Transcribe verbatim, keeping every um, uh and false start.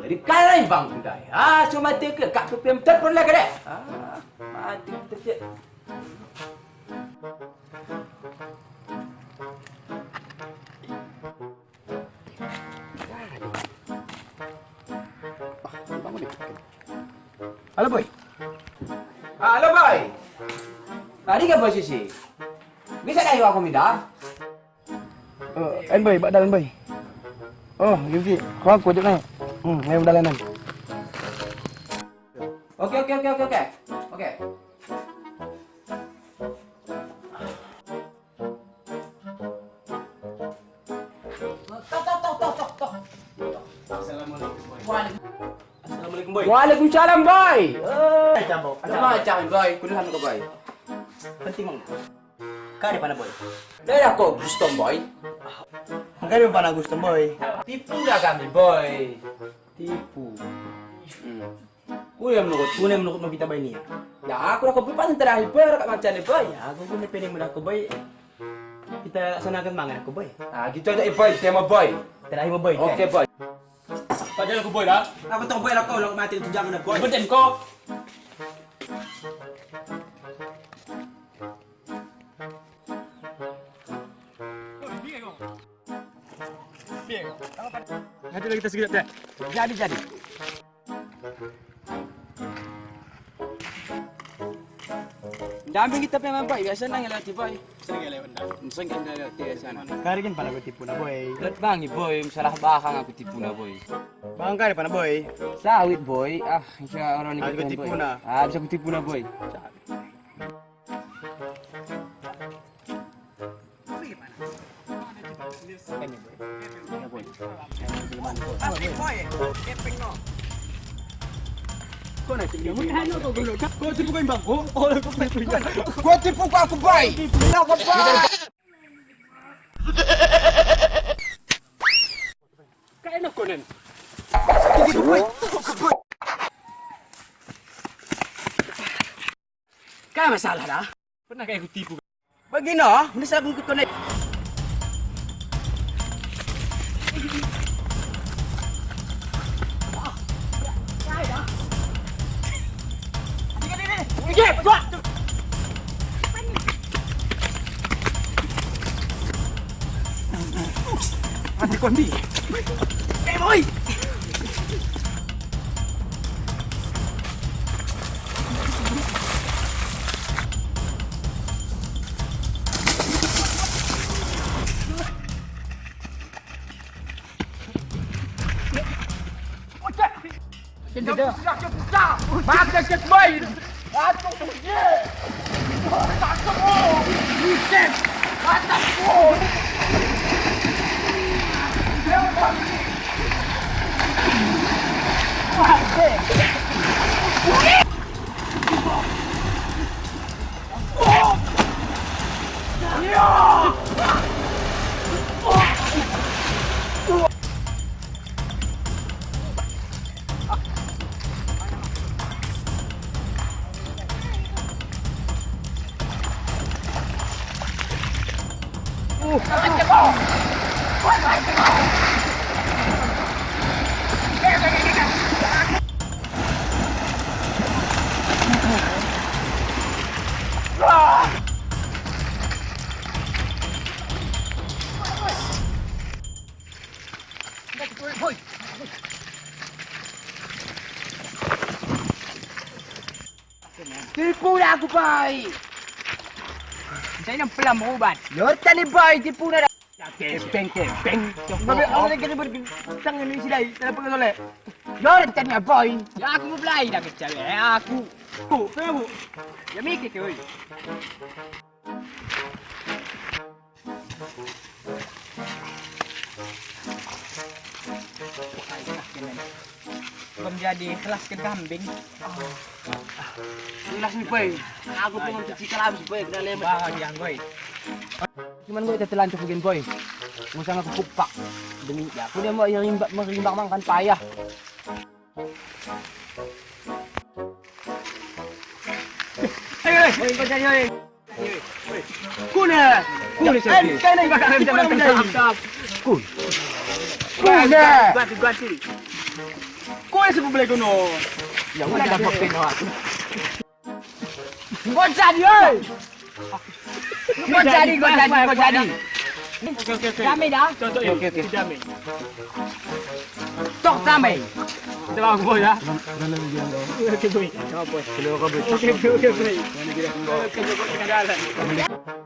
Jadi kalai bang kudai. Ah, cuma teuke kak kepem telepon lagi deh. Ah, mati betul cek. Halo, Boy. Ah, halo, Boy. Tadi kan Boy sisi. Bisa dah iwa aku minta? Oh, en, Boy, bak dalam, Boy. Oh, Yuki, kau aku jek naik. Hmm, naik dalam. Oke, oke, oke, oke, oke. Oke. Toh, toh, toh, toh, toh, toh. Assalamualaikum, Boy. Waalaikum-, Assalamualaikum, Boy. Waalaikumsalam, Boy. Eh, macam, Boy. Macam, Boy. Macam, Boy. Kuduhan ke, Boy. Penting, Bang. Kau di mana, Boy? Daerah kau, Gustom, Boy. Kau di mana, Gustom, Boy? Tipu dah kami, Boy. Tipu. Hmm. Ku yang menurut, ku yang menurut kita, Boy, ni, ya? Ya, aku dah kau bukan terakhir, Boy, kat macam ni, Boy. Ya, aku pun pendek mudah aku, Boy. Kita laksanakan mangan aku, Boy. Ah, gitu aja, eh, Boy. Tema, Boy. Terakhir, Boy. Oke, Boy. Padahal aku, Boy, dah. Aku tahu, Boy, lah kau, lah mati tu jangan, Boy. Betul kau. Nanti lagi kita segera, Boy. Jadi, jadi. Damping kita pemain, Boy. Biasa nang lewat, Boy. Sering lewat, dah. Sering lewat, biasa. Kari kan pernah aku tipu, nah, Boy. Lewat bang, Boy. Masalah bahang aku tipu, nah, Boy. Bang, kari pernah, Boy. Sawit, Boy. Ah, bisa orang ni. Ah, kita, tipu, Boy. Nah. Ah, bisa aku tipu, nah, Boy. Kau tipu kau imbang kau? Oh, kau tipu. Kau tipu kau aku, Boy. Kau, Boy. Kau enak kau, Nen. Ka masalah dah. Pernah ka aku tipu. Bagina, meusa bungkut konek. Mati kondi. Eh, boy. Tipu dah aku, boy. Saya nak pelan berubat. Nyoe tadi, boy, tipu dah. Kepeng, kepeng. Tapi orang lagi ni ber-, tangan ni sidai, tak apa soleh. Nyoe tadi, boy. Ya, aku berbelai dah kecil, ya, aku. Kok, kok. Ya, mikir ke, boy. Belum jadi, kelas ke kambing. Jelas ni, boy. Aku pun untuk cita lagi, boy. Kena lewat. Bah, dia, boy. Cuman, boy, tetelan tu begin, boy. Musang aku kupak. Demi dia. Aku dia mau yang rimba-, merimbang kan payah. Kuna. Kuna. Kuna. Kuna. Kuna. Kau yang sebut boleh guna. Ya, udah dah bopin awak. Kau jadi, oi. Kau jadi, kau jadi, kau jadi. Oke, oke, oke. Damai dah? Oke, oke, oke. Damai. Tok damai. Terang boy ya. Oke, boy. Oke, boy. Oke, boy. Oke, boy.